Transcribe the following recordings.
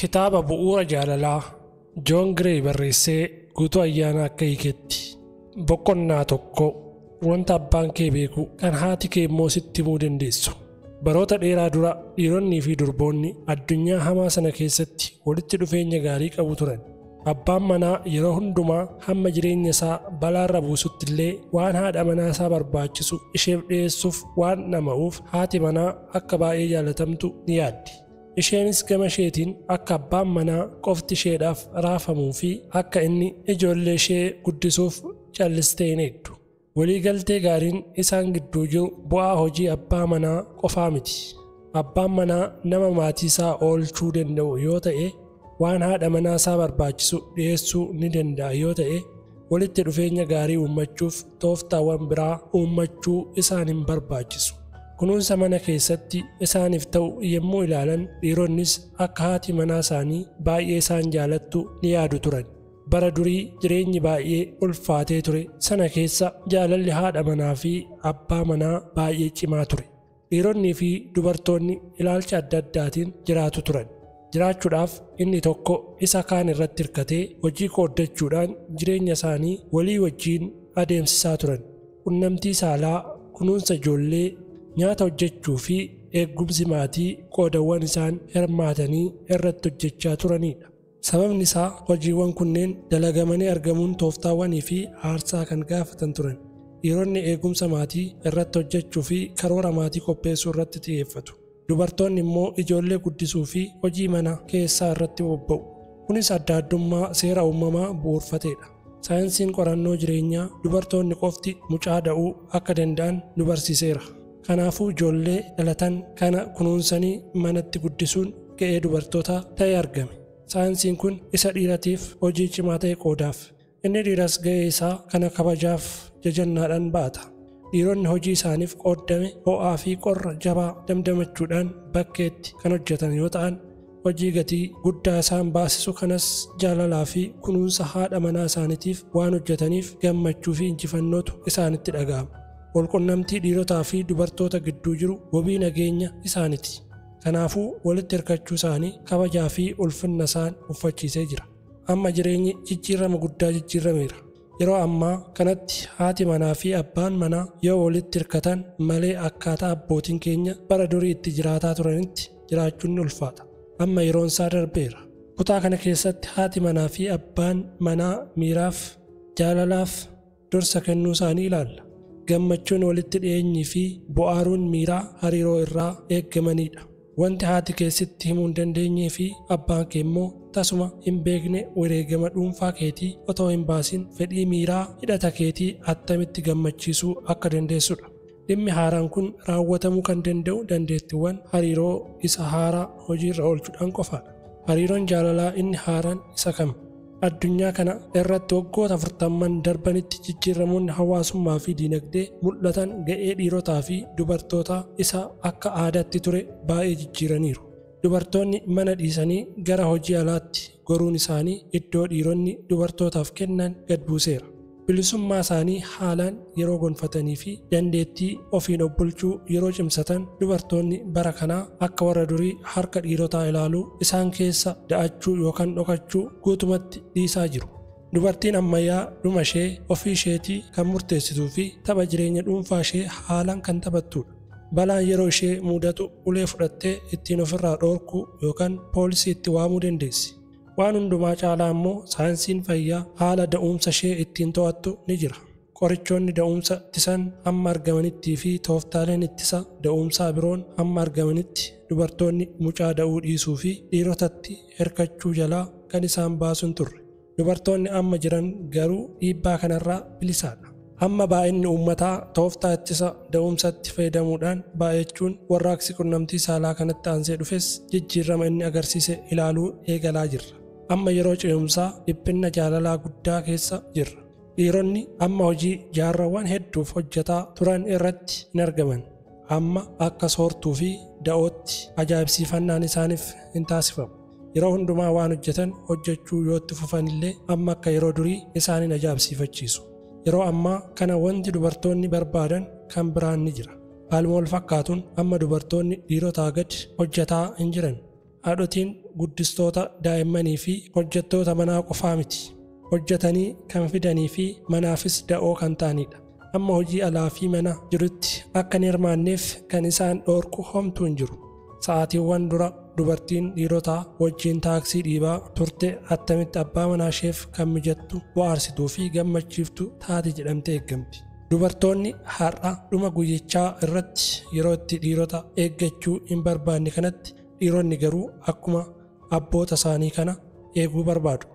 Kitaaba Bu'uura Jaalalaa Joon Giree barreessee Guutuu Ayyaanaa akka hiiketti. Boqonnaa 1. Wanta abbaan kee beeku kan haati kee immoo sitti himuu dandeessu. Baroota dheeraa dura dhiironnii fi durboonni addunyaa hamaa sana keessatti walitti dhufeenya gaarii qabu turan. Abbaan manaa yeroo hundumaa hamma jireenya isaa balaarra buusutti illee waan haadha manaa isaa barbaachisu isheef dhiyeessuuf waan dhama'uuf haati manaa akka baay'ee jaalatamtu ni yaaddi. Isheenis gama isheetiin akka abbaan manaa qofti isheedhaaf raafamuu fi akka inni ijoollee ishee guddisuuf callistee hin eegdu. Waliigaltee gaariin isaan gidduu jiru bu'aa hojii abbaa manaa qofaa miti. Abbaan manaa nama maatii isaa oolchuu danda'u yoo ta'e, waan haadha manaa isaa barbaachisu dhiyeessuu ni danda'a yoo ta'e, walitti dhufeenya gaarii uummachuuf tooftaawwan biraa uummachuu isaan hin barbaachisu. Kunuunsa mana keessatti isaaniif ta'u yommuu ilaalan dhiironnis akka haati manaa isaanii baay'ee isaan jaalattu ni yaadu turan. Bara durii jireenyi baay'ee ulfaatee ture sana keessa jaalalli haadha manaa fi abbaa manaa baay'ee cimaa ture. Dhiironnii fi dubartoonni ilaalcha adda addaatiin jiraatu turan. Jiraachuudhaaf inni tokko isa kaan irratti hirkatee hojii qooddachuudhaan jireenya isaanii walii wajjin adeemsisaa turan. Qunnamtii saalaa, kunuunsa ijoollee, nyaata hojjechuu fi eegumsi maatii qoodawwan isaan hirmaatanii irratti hojjechaa turanidha. Sababni isaa hojiiwwan kunneen dalagamanii argamuun tooftaawwanii fi aarsaa kan gaafatan turan. Dhiironni eegumsa maatii irratti hojjechuu fi karoora maatii qopheessuu irratti xiyyeeffatu. Dubartoonni immoo ijoollee guddisuu fi hojii mana keessaa irratti bobba'u. Kunis adda addummaa seera uumamaa bu'uurfateedha. Saayinsiin qorannoo jireenyaa dubartoonni qofti mucaa da'uu akka danda'an nu barsiiseera. Kanaafuu ijoollee dhalatan kana kunuunsanii manatti guddisuun ga'ee dubartootaa ta'ee argame. Saayinsiin kun isa dhiiratiif hojii cimaa ta'e qoodaaf. Inni dhiiras ga'ee isaa kana kabajaaf jajannaadhaan ba'ata. Dhiironni hojii isaaniif qooddame ho'aa fi qorra jabaa damdamachuudhaan bakkeetti kan hojjetan yoo ta'an, hojii gatii guddaa isaan baasisu kanas jaalalaa fi kunuunsa haadha manaa isaaniitiif waan hojjetaniif gammachuu fi injifannootu isaanitti dhaga'ama. Walqunnamtii dhiirotaa fi dubartoota gidduu jiru wabii nageenya isaaniiti. Kanaafuu walitti hirkachuu isaanii kabajaa fi ulfinna isaan uffachiisee jira. Amma jireenyi jijjiirama guddaa jijjiirameera. Yeroo ammaa kanatti haati manaa fi abbaan manaa yoo walitti hirkatan malee akkaataa abbootiin keenya bara durii itti jiraataa turanitti jiraachuun ni ulfaata. Amma yeroon isaa darbeera. Kutaa kana keessatti haati manaa fi abbaan manaa miiraaf, jaalalaaf dursa kennuu isaanii ilaalla. Gammachuun walitti dhiyeenyii fi bu'aaruun miiraa hariiroo irraa eeggamanidha. Wanti haati keessatti himuu hin dandeenyee fi abbaan kee immoo tasuma hin beekne wareegama dhuunfaa keetii otoo hin baasin fedhii miiraa hidhata keetii attamitti gammachiisuu akka dandeessudha. Dhimmi haaraan kun raawwatamuu kan danda'u dandeettiiwwan hariiroo isa haaraa hojiirra oolchuudhaan qofaadha. Hariiroon jaalalaa inni haaraan isa kam? Addunyaa kana irratti waggoota 40 darbanitti jijjiiramoonni hawaasummaa fi diinagdee mul'atan ga'ee dhiirotaa fi dubartootaa isa akka aadaatti ture baay'ee jijjiiraniiru. Dubartoonni mana dhiisanii gara hojii alaatti goruun isaanii iddoo dhiironni dubartootaaf kennan gad buuseera. Bilisummaa isaanii haalaan yeroo gonfatanii fi dandeettii ofiin of bulchuu yeroo cimsatan dubartoonni bara kanaa akka warra durii harka dhiirotaa ilaaluu isaan keessa da'achuu yookaan dhokachuu guutumatti dhiisaa jiru. Dubartiin ammayyaa dhuma ishee ofii isheetii kan murteessituu fi tapha jireenya dhuunfaa ishee haalaan kan taphattudha. Balaan yeroo ishee mudatu ulee fudhattee ittiin ofirraa dhoorkuu yookaan poolisii itti waamuu dandeessi. Waan hundumaa caalaa immoo saayinsiin fayyaa haala da'umsa ishee ittiin to'attu ni jira. Qorichoonni da'umsa ittisan hamma argamanittii fi tooftaaleen ittisa da'umsaa biroon hamma argamanitti dubartoonni mucaa da'uu dhiisuu fi dhiirotatti hirkachuu jalaa kan isaan baasu hin turre. Dubartoonni amma jiran garuu dhiibbaa kanarraa bilisaadha. Amma baay'inni uummataa tooftaa ittisa da'umsatti fayyadamuudhaan baay'achuun warraaqsi qunnamtii saalaa kanatti aansee dhufes jijjiirama inni agarsiise ilaaluu eegalaa jirra. Amma yeroo ce'umsaa dhiphinna jaalalaa guddaa keessa jirra. Dhiironni amma hojii jaarraawwan hedduuf hojjetaa turan irratti hin argaman. Amma akka soortuu fi da'ootti ajaa'ibsiifannaan isaaniif hin taasifamu. Yeroo hundumaa waan hojjetan hojjechuu yoo itti fufan illee amma akka yeroo durii isaan hin ajaa'ibsiifachiisu. Yeroo ammaa kana wanti dubartoonni barbaadan kan biraan ni jira. Haaluma wal fakkaatuun amma dubartoonni dhiirotaa gad hojjetaa hin jiran. Haadhotiin guddistoota daa'immanii fi hojjettoota manaa qofaa miti. Hojjetanii kan fidanii fi manaafis da'oo kan ta'anidha. Amma hojii alaa fi mana jirutti akka hin hirmaanneef kan isaan dhoorku homtuu hin jiru. Sa'aatiiwwan dura dubartiin dhiirotaa wajjin taaksii dhiibaa turte attamitti abbaa manaa isheef kan mijattu, bohaarsituu fi gammachiiftu taati jedhamtee eeggamti. Dubartoonni har'a dhuma guyyichaa irratti yeroo itti dhiirota eeggachuu hin barbaanne kanatti dhiironni garuu akkuma abboota isaanii kana eeguu barbaadu.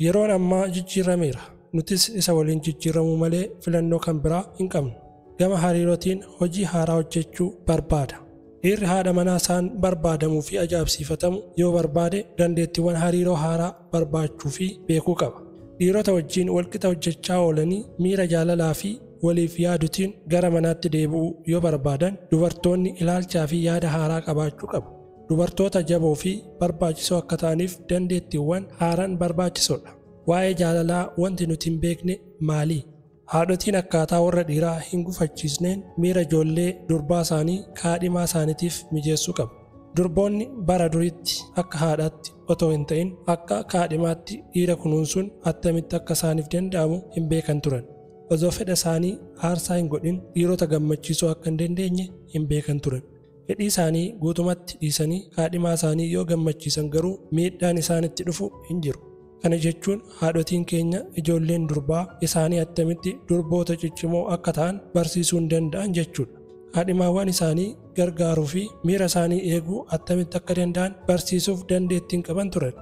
Yeroon ammaa jijjiirameera. Nutis isa waliin jijjiiramuu malee filannoo kan biraa hin qabnu. Gama hariirootiin hojii haaraa hojjechuu barbaada. Dhiirri haadha manaa isaan barbaadamuu fi ajaa'ibsiifatamu yoo barbaade dandeettiiwwan hariiroo haaraa barbaachuu fi beekuu qaba. Dhiirota wajjin walqixa hojjechaa oolanii miira jaalalaa fi waliif yaadutiin gara manaatti deebi'uu yoo barbaadan dubartoonni ilaalchaa fi yaada haaraa qabaachuu qabu. Dubartoota jaboo fi barbaachisoo akka ta'aniif dandeettiiwwan haaraan barbaachisoodha. Waa'ee jaalalaa wanti nuti hin beekne maali? Haadhotiin akkaataa warra dhiiraa hin gufachiisneen miira ijoollee durbaa isaanii kaadhimaa isaaniitiif mijeessuu qabu. Durboonni bara duriitti akka haadhaatti otoo hin ta'in akka kaadhimaatti dhiira kunuunsuun attamitti akka isaaniif danda'amu hin beekan turan. Osoo fedha isaanii aarsaa hin godhin dhiirota gammachiisuu akka hin dandeenye hin beekan turan. Fedhii isaanii guutumatti dhiisanii kaadhimaa isaanii yoo gammachiisan garuu miidhaan isaanitti dhufu hin jiru. Kana jechuun haadhotiin keenya ijoolleen durbaa isaanii attamitti durboota ciccimoo akka ta'an barsiisuu hin danda'an jechuudha. Kaadhimaawwan isaanii gargaaruu fi miira isaanii eeguu attamitti akka danda'an barsiisuuf dandeettii hin qaban turan.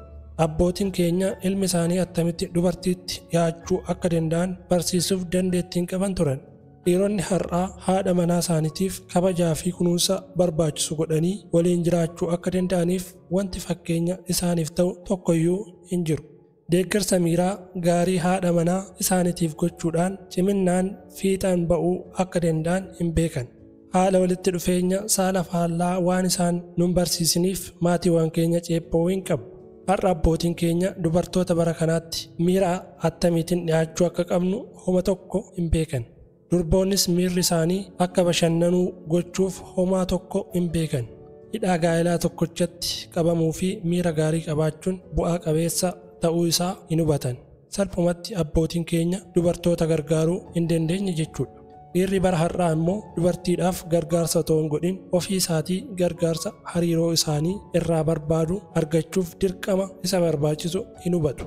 Abbootiin keenya ilmi isaanii attamitti dubartiitti dhiyaachuu akka danda'an barsiisuuf dandeettii hin qaban turan. Dhiironni har'aa haadha manaa isaaniitiif kabajaa fi kunuunsa barbaachisu godhanii waliin jiraachuu akka danda'aniif wanti fakkeenya isaaniif ta'u tokkoyyuu hin jiru. Deeggarsa miiraa gaarii haadha manaa isaaniitiif gochuudhaan ciminnaan fiixaan ba'uu akka danda'an hin beekan. Haala walitti dhufeenya saala faallaa waan isaan nun barsiisiniif maatiiwwan keenya ceephoo hin qabu. Har'a abbootiin keenya dubartoota bara kanaatti miira attamiitiin dhiyaachuu akka qabnu homa tokko hin beekan. Durboonnis miirri isaanii akka bashannanuu gochuuf homaa tokko hin beekan. Hidhaa gaa'elaa tokkochatti qabamuu fi miira gaarii qabaachuun bu'aa qabeessa ta'uu isaa hin hubatan. Salphumatti abbootiin keenya dubartoota gargaaruu hin dandeenye jechuudha. Dhiirri bara har'aa immoo dubartiidhaaf gargaarsa otoo hin godhin ofii isaatii gargaarsa hariiroo isaanii irraa barbaadu argachuuf dirqama isa barbaachisu hin hubatu.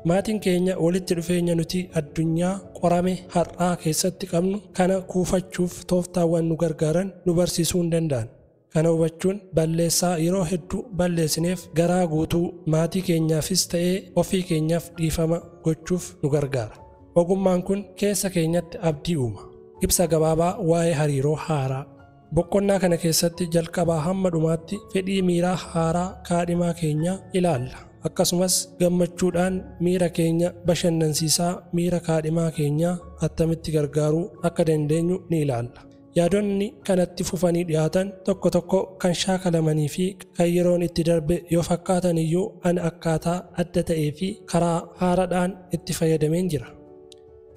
Maatiin keenya walitti dhufeenya nuti addunyaa qorame har'aa keessatti qabnu kana kuufachuuf tooftaawwan nu gargaaran nu barsiisuu hin danda'an. Kana hubachuun balleessaa yeroo hedduu balleessineef garaa guutuu maatii keenyaafis ta'ee ofii keenyaaf dhiifama gochuuf nu gargaara. Ogummaan kun keessa keenyatti abdii uuma. Ibsa gabaabaa waa'ee hariiroo haaraa. Boqonnaa kana keessatti jalqabaa hamma dhumaatti fedhii miiraa haaraa kaadhimaa keenyaa ilaalla. Akkasumas gammachuudhaan miira keenya bashannansiisaa miira kaadhimaa keenyaa attamitti gargaaruu akka dandeenyu ni ilaalla. Yaadonni kanatti fufanii dhiyaatan tokko tokko kan shaakalamanii fi kan yeroon itti darbe yoo fakkaatan iyyuu ani akkaataa adda ta'ee fi karaa haaraadhaan itti fayyadameen jira.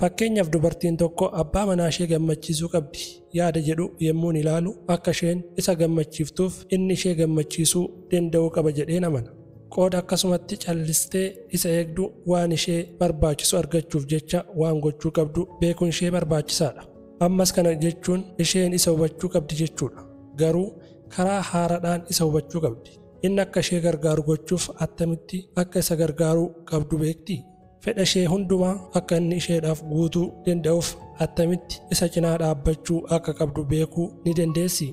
Fakkeenyaaf dubartiin tokko abbaa manaa ishee gammachiisuu qabdi yaada jedhu yemmuun ilaalu akka isheen isa gammachiiftuuf inni ishee gammachiisuu danda'uu qaba jedheen amana. Qooda akkasumatti callistee isa eegdu waan ishee barbaachisu argachuuf jecha waan gochuu qabdu beekuun ishee barbaachisaadha. Ammas kana jechuun isheen isa hubachuu qabdi jechuudha. Garuu karaa haaraadhaan isa hubachuu qabdi. Inni akka ishee gargaaru gochuuf attamitti akka isa gargaaruu qabdu beekti? Fedha ishee hundumaa akka inni isheedhaaf guutuu danda'uuf attamitti isa cinaa dhaabbachuu akka qabdu beekuu ni dandeessi?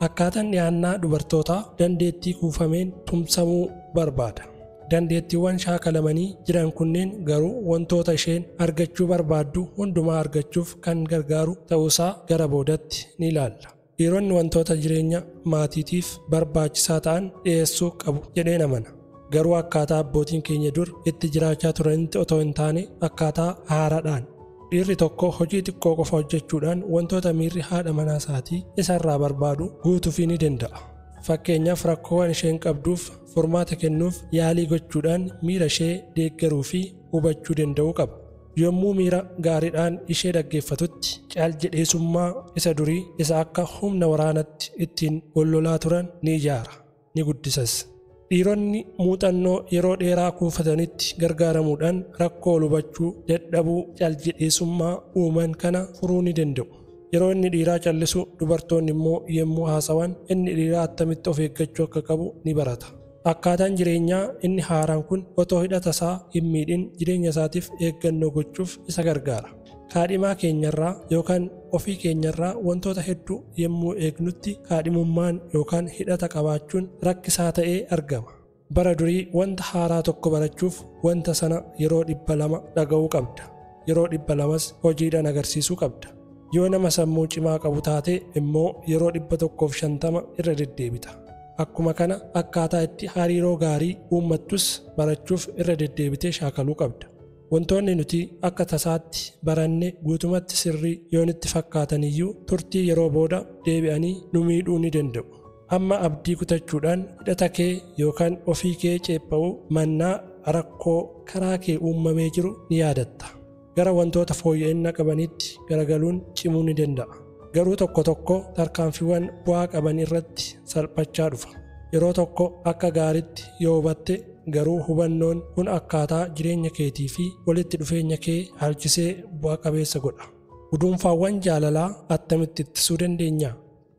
Akkaataan dhiyaannaa dubartootaa dandeettii kuufameen tumsamuu barbaada. Dandeettiiwwan shaakalamanii jiran kunneen garuu wantoota isheen argachuu barbaaddu hundumaa argachuuf kan gargaaru ta'uusaa gara boodatti ni ilaalla. Dhiironni wantoota jireenya maatiitiif barbaachisaa ta'an dhiyeessuu qabu jedheen amana. Garuu akkaataa abbootiin keenya dur itti jiraachaa turanitti otoo hin taane akkaataa haaraadhaan. Dhiirri tokko hojii xiqqoo qofa hojjechuudhaan wantoota miirri haadha manaa isaatii isarraa barbaadu guutuufii ni danda'a. Fakkeenyaaf rakkoowwan isheen qabduuf furmaata kennuuf yaalii gochuudhaan miira ishee deeggaruu fi hubachuu danda'uu qaba. Yommuu miira gaariidhaan ishee dhaggeeffatutti caal jedheessummaa isa durii isa akka humna waraanatti ittiin wal lolaa turan ni ijaara, ni guddisas. Dhiironni muuxannoo yeroo dheeraa kuufatanitti gargaaramuudhaan rakkoo hubachuu dadhabuu caljedheessummaa uuman kana furuu ni danda'u. Yeroo inni dhiiraa callisu dubartoonni immoo yommuu haasawan inni dhiiraa attamitti of eeggachuu akka qabu ni barata. Akkaataan jireenyaa inni haaraan kun otoo hidhata isaa hin miidhin jireenya isaatiif eeggannoo gochuuf isa gargaara. Kaadhimaa keenyarraa yookaan ofii keenyarraa wantoota hedduu yommuu eegnutti kaadhimummaan yookaan hidhata qabaachuun rakkisaa ta'ee argama. Bara durii wanta haaraa tokko barachuuf wanta sana yeroo 200 dhaga'uu qabda. Yeroo 200s hojiidhaan agarsiisuu qabda. Yoo nama sammuu cimaa qabu taate immoo yeroo 150 irra deddeebita. Akkuma kana akkaataa itti hariiroo gaarii uummattus barachuuf irra deddeebitee shaakaluu qabda. Wantoonni nuti akka tasaatti baranne guutumatti sirrii yoo nutti fakkaatan iyyuu turtii yeroo booda deebi'anii nu miidhuu ni danda'u. Amma abdii kutachuudhaan hidhata kee yookaan ofii kee ceepha'uu mannaa rakkoo karaa kee uumamee jiru ni yaadatta. Gara wantoota fooyya'ina qabanitti garagaluun cimuu ni danda'a. Garuu tokko tokko tarkaanfiiwwan bu'aa qaban irratti salphachaa dhufa. Yeroo tokko akka gaariitti yoo hubatte garuu hubannoon kun akkaataa jireenya keetii fi walitti dhufeenya kee haalchisee bu'aa qabeessa godha. Guduunfaawwan jaalalaa attamitti ittisuu dandeenya?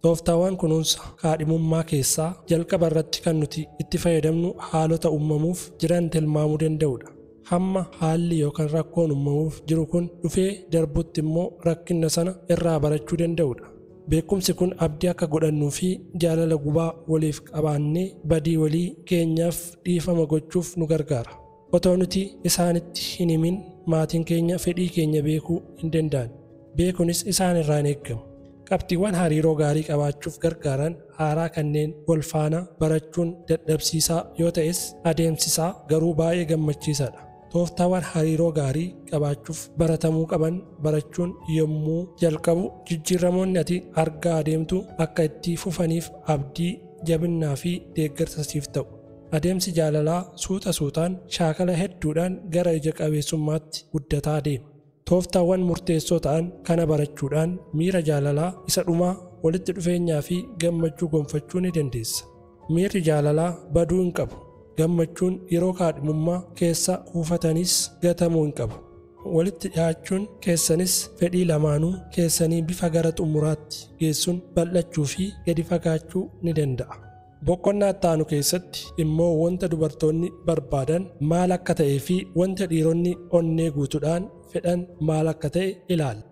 Tooftaawwan kunuunsa kaadhimummaa keessaa jalqaba irratti kan nuti itti fayyadamnu haalota uumamuuf jiran tilmaamuu danda'udha. Hamma haalli yookaan rakkoon uumamuuf jiru kun dhufee darbutti immoo rakkina sana irraa barachuu danda'udha. Beekumsi kun abdii akka godhannuu fi jaalala gubaa waliif qabaannee badii walii keenyaaf dhiifama gochuuf nu gargaara. Otoo nuti isaanitti hin himin maatiin keenya fedhii keenya beekuu hin danda'an. Beekuunis isaan irraa hin eegamu. Qabxiiwwan hariiroo gaarii qabaachuuf gargaaran haaraa kanneen wal faana barachuun dadhabsiisaa yoo ta'es adeemsisaa garuu baay'ee gammachiisaadha. Tooftaawwan hariiroo gaarii qabaachuuf baratamuu qaban barachuun yommuu jalqabu jijjiiramoonni ati argaa adeemtu akka itti fufaniif abdii, jabinnaa fi deeggarsa siif ta'u. Adeemsi jaalalaa suuta suutaan shaakala hedduudhaan gara ija qabeessummaatti guddataa deema. Tooftaawwan murteessoo ta'an kana barachuudhaan miira jaalalaa isa dhumaa walitti dhufeenyaa fi gammachuu gonfachuu ni dandeessa. Miirri jaalalaa baduu hin qabu. Gammachuun yeroo kaadhimummaa keessa kuufatanis gatamuu hin qabu. Walitti dhiyaachuun keessanis fedhii lamaanuu keessanii bifa gara xumuraatti geessuun bal'achuu fi gadi fagaachuu ni danda'a. Boqonnaa itti aanu keessatti immoo wanta dubartoonni barbaadan maal akka ta'ee fi wanta dhiironni onnee guutuudhaan fedhan maal akka ta'e ilaalla.